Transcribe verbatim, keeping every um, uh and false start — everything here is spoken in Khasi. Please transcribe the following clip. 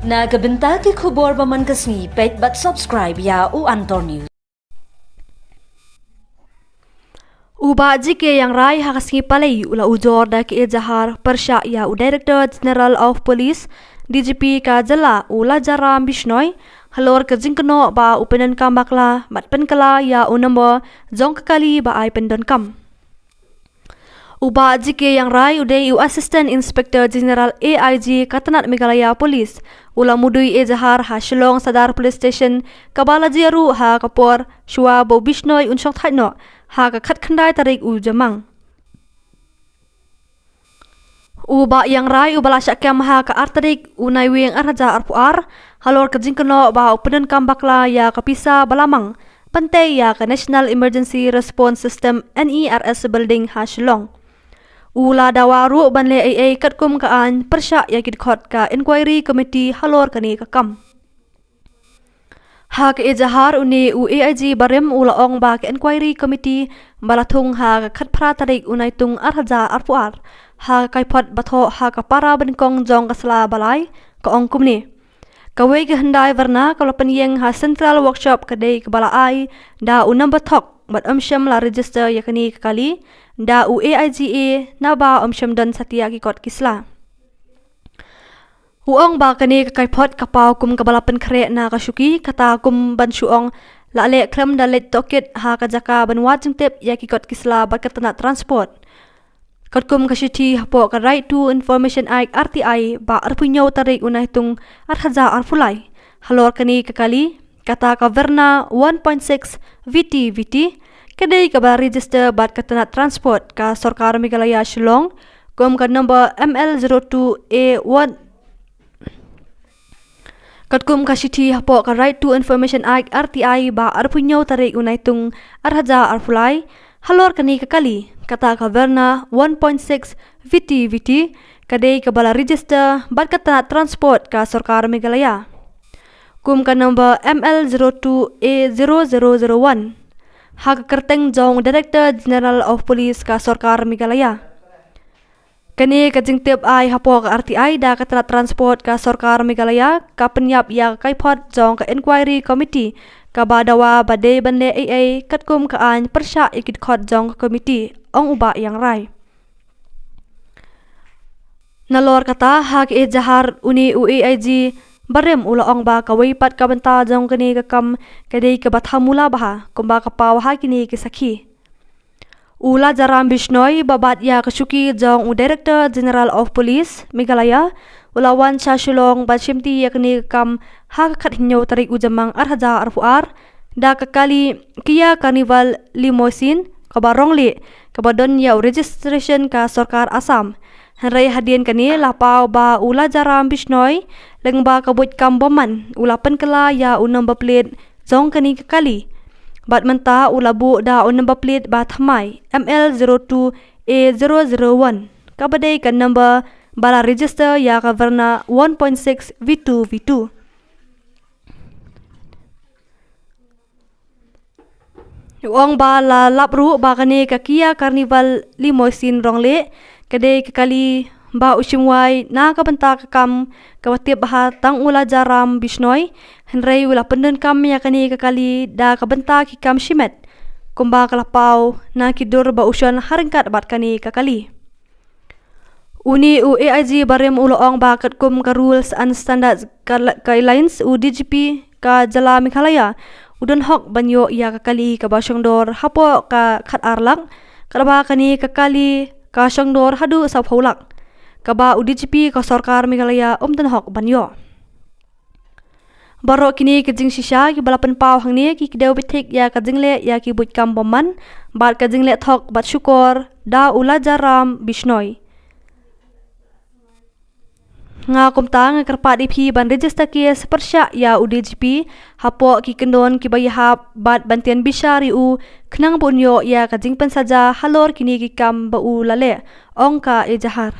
Na ka bynta ki khubor ba man ka sngi, peit bad subscribe ïa u Antor News. U Bah G K Iangrai ha ka sngi Palei u la ujor da ka ejahar pyrshah ïa u Director General of Police, D G P ka jylla, u Lajaram Bishnoi, halor ka jingkynnoh ba u pyndonkam bakla bad pynkylla ïa u nombor jong ka kali ba ai pyndonkam. U Bah G K Iangrai u dei u Assistant Inspector General, A I G, ka tnat Meghalaya Police, u la mudui ejahar ha Shillong Sadar Police Station, kaba la jia ruh ha ka por shuwa ba u Bishnoi un shong thait noh ha ka khatkhyndai tarik u Jymmang. U Bah Iangrai uba la shah kem ha ka ar tarik u Naiwieng ar hajar arphew ar, halor ka jingkynnoh ba u pyndonkam bakla ïa ka pisa ba la mang ban tei ïa ka National Emergency Response System, N E R S Building ha Shillong. U la dawa ruh ban leh ei ei katkum ka aiñ pyrshah ïa ki dkhot ka Inquiry Committee halor kane ka kam. Ha ka ejahar, une u A I G barim u la ong ba ka Inquiry Committee ba la thung ha ka khatphra tarik u Naitung ar hajar arphew ar, ha ka kaiphod ba thoh ha ka para banyngkong jong ka sla ba lai, ka ong kumne: Kawei ka hyndai verna ka la pynïeng ha Central Workshop ka dei kaba la ai da u number thok bad ym shym la register ïa kane ka kali da u A I G A, naba ym shym don satia ki kot ki sla. U ong ba kane ka kaiphod ka paw kum kaba la pynkhreh na ka shuki, kata kum ban shu ong la leh khlem da leit tohkit ha ka jaka ban wad jingtip ïa ki kot ki sla bad ka tnat transport. Katkum ka shithi hapoh ka Right to Information Act, R T I, ba arphew hynñiew tarik u Naitung ar hajar arphew lai halor kane ka kali, kata ka verna one point six V T V T, ka dei kaba register bad ka tnat transport ka Sorkar Meghalaya Shillong kum ka number M L zero two A one. Katkum ka shithi hapoh ka Right to Information Act, R T I, ba arphew hynñiew tarik u Naitung ar hajar arphew lai halor kane ka kali, kata ka verna one point six V T V T, ka dei kaba la register bad ka tnat transport ka Sorkar Meghalaya kum ka number M L zero two A zero zero zero one, ha ka kyrteng jong Director General of Police ka Sorkar Meghalaya. Kane ka jingtip ai hapoh ka R T I da ka tnat transport ka Sorkar Meghalaya ka pynïap ïa ka kaiphod jong ka Inquiry Committee kaba dawa ba dei ban leh ei ei katkum ka aiñ pyrshah ïa ki dkhot jong ka committee, ong u Bah Iangrai. Nalor kata, ha ka ejahar, une u A I G barim u la ong ba kawei pat ka bynta jong kane ka kam ka dei kaba thamula bha kumba ka paw ha kine ki sakhi. U Lajaram Bishnoi ba bat ïa ka shuki jong u Director General of Police Meghalaya u la wan sha Shillong ban shimti ïa kane ka kam ha ka khathynñiew tarik u Jymmang ar hajar arphew ar da ka kali Kia Carnival Limousine kaba rong lieh, kaba don ïa u registration ka Sorkar Assam. Hynrei hadien kane la paw ba u Lajaram Bishnoi lyngba ka buit kam bymman u la pynkylla ïa u number plate jong kane ka kali. Bad mynta u la buh da u number plate ba thymmai M L zero two A zero zero one, kaba dei ka number ba la register ïa ka verna one point six V two V two. U ong ba la lap ruh ba kane ka Kia Carnival Limousine rong lieh ka dei ka kali ba u shim wai na ka bynta ka kam kaba tip bha tang u Lajaram Bishnoi, hynrei u la pyndonkam ïa kane ka kali da ka bynta ki kam shimet, kumba ka la paw na ki dur ba u shon ha ryngkat bad kane ka kali. Une u A I G barim u la ong ba katkum ka rules and standards ka la-, guidelines, u D G P ka jylla Meghalaya u don hok ban ïoh ïa ka kali kaba shongdor hapoh ka khat ar lak, katba kane ka kali ka shongdor haduh sawphew lak, kaba u D G P ka Sorkar Meghalaya um don hok ban ïoh. Baroh kine ki jingshisha kiba la pynpaw hangne ki kdew beit thik ïa ka jingleh ïa ki buit kam bymman bad ka jingleh thok bad shukor da u Lajaram Bishnoi. Nga kumta nga kyrpad ïa phi ban register case pyrshah ïa u D G P hapoh ki kyndon kiba ïahap bad ban tian bishar ïa u khnang ba un ïoh ïa ka jingpynsaja halor kine ki kam ba u la leh, ong ka ejahar.